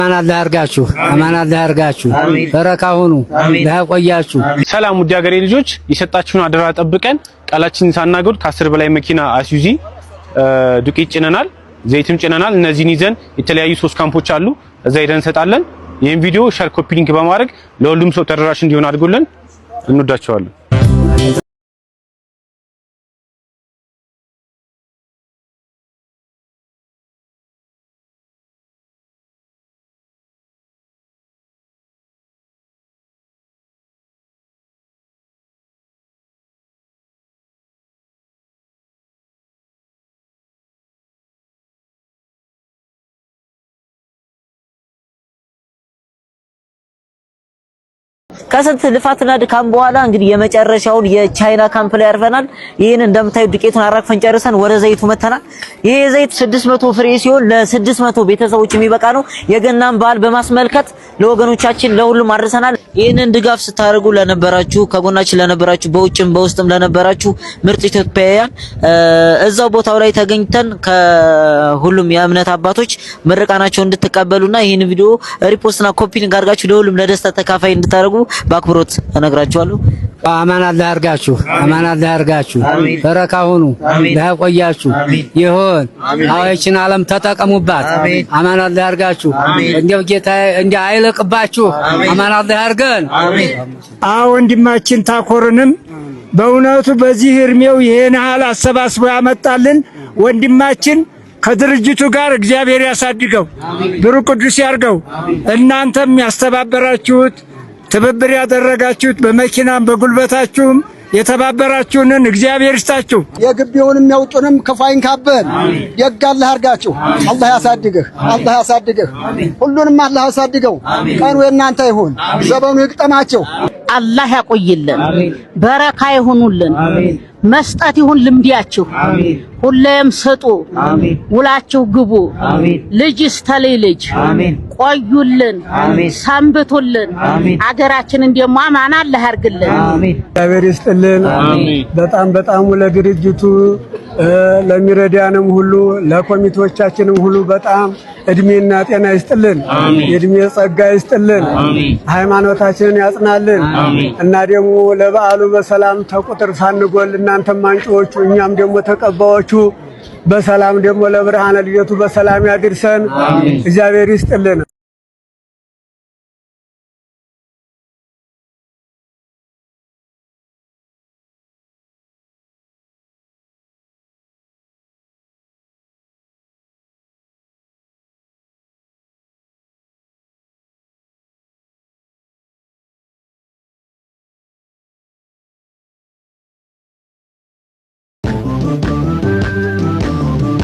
አማን አላህ ያርጋችሁ። አማን አላህ ያርጋችሁ። በረካ ሁኑ። ያቆያችሁ። ሰላም ውድ ሀገሬ ልጆች፣ የሰጣችሁን አደራ ጠብቀን ቃላችንን ሳናጎድል ከ10 በላይ መኪና አይሱዙ ዱቄት ጭነናል፣ ዘይትም ጭነናል። እነዚህን ይዘን የተለያዩ ሶስት ካምፖች አሉ፣ እዛ ሄደን እንሰጣለን። ይህን ቪዲዮ share፣ copy link በማድረግ ለሁሉም ሰው ተደራሽ እንዲሆን አድርጉልን። እንወዳቸዋለን። ከስንት ልፋትና ድካም በኋላ እንግዲህ የመጨረሻውን የቻይና ካምፕ ላይ አርፈናል። ይህን እንደምታዩ ዱቄቱን አራግፈን ጨርሰን ወደ ዘይቱ መተናል። ይሄ ዘይት 600 ፍሬ ሲሆን ለ600 ቤተሰቦች የሚበቃ ነው። የገናን በዓል በማስመልከት ለወገኖቻችን ለሁሉም አድርሰናል። ይህንን ድጋፍ ስታደርጉ ለነበራችሁ፣ ከጎናችን ለነበራችሁ፣ በውጭም በውስጥም ለነበራችሁ ምርጥ ኢትዮጵያውያን እዛው ቦታው ላይ ተገኝተን ከሁሉም የእምነት አባቶች ምርቃናቸው እንድትቀበሉና ይህን ቪዲዮ repost ና copy link አድርጋችሁ ለሁሉም ለደስታ ተካፋይ እንድታደርጉ በአክብሮት እነግራችኋለሁ። አማን አላህ ያርጋችሁ። አማን አላህ ያርጋችሁ። በረካ ሁኑ። ያቆያችሁ። ይሁን። አዎ ይህችን ዓለም ተጠቀሙባት። አማን አላህ ያርጋችሁ። እንደው ጌታ እንደ አይለቅባችሁ። አማን አላህ ያርገን። አዎ ወንድማችን ታኮርንም በእውነቱ በዚህ እድሜው ይሄን ያህል አሰባስቦ ያመጣልን ወንድማችን ከድርጅቱ ጋር እግዚአብሔር ያሳድገው፣ ብሩህ ቅዱስ ያርገው። እናንተም ያስተባበራችሁት ትብብር ያደረጋችሁት በመኪናም በጉልበታችሁም የተባበራችሁንን እግዚአብሔር ይስጣችሁ። የግቢውንም የውጡንም ክፉ አይንካብን። ደግ አላህ አርጋችሁ። አላህ ያሳድግህ፣ አላህ ያሳድግህ። ሁሉንም አላህ ያሳድገው። ቀኑ የእናንተ ይሁን፣ ዘመኑ ይግጠማችሁ። አላህ ያቆይልን፣ በረካ ይሁኑልን። መስጠት ይሁን ልምዲያችሁ። ሁሌም ስጡ፣ ውላችሁ ግቡ። ልጅ ስተልይ ልጅ ቆዩልን፣ ሰንብቱልን። አገራችንን ደግሞ አማን አላህ ያርግልን። እግዚአብሔር ይስጥልን። በጣም በጣም ለድርጅቱ ለሚረዳንም ሁሉ ለኮሚቴዎቻችንም ሁሉ በጣም እድሜና ጤና ይስጥልን፣ የእድሜ ጸጋ ይስጥልን፣ ሃይማኖታችንን ያጽናልን እና ደግሞ ለበዓሉ በሰላም ተቁጥር ሳንጎል እናንተም አንጪዎቹ እኛም ደግሞ ተቀባዮቹ በሰላም ደግሞ ለብርሃነ ልደቱ በሰላም ያድርሰን። እግዚአብሔር ይስጥልን።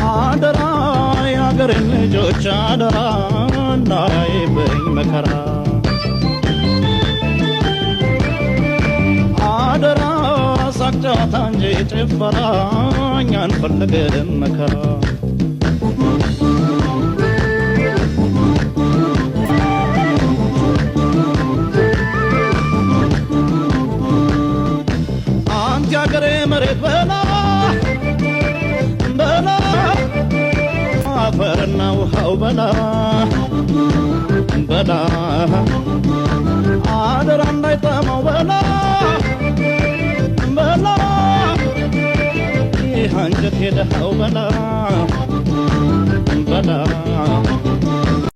አደራ የሀገሬን ልጆች አደራ እንዳይብኝ መከራ፣ አደራ ሳቅ ጨዋታ እንጂ ጭፈራ እኛ አንፈልግም መከራ። አንተ የሀገሬ መሬት በላ በላ፣ አፈርና ውሃው በላ በላ፣ አደራ እንዳይጠማው በላ በላ፣ ይህ አንጀት የደሃው በላ በላ።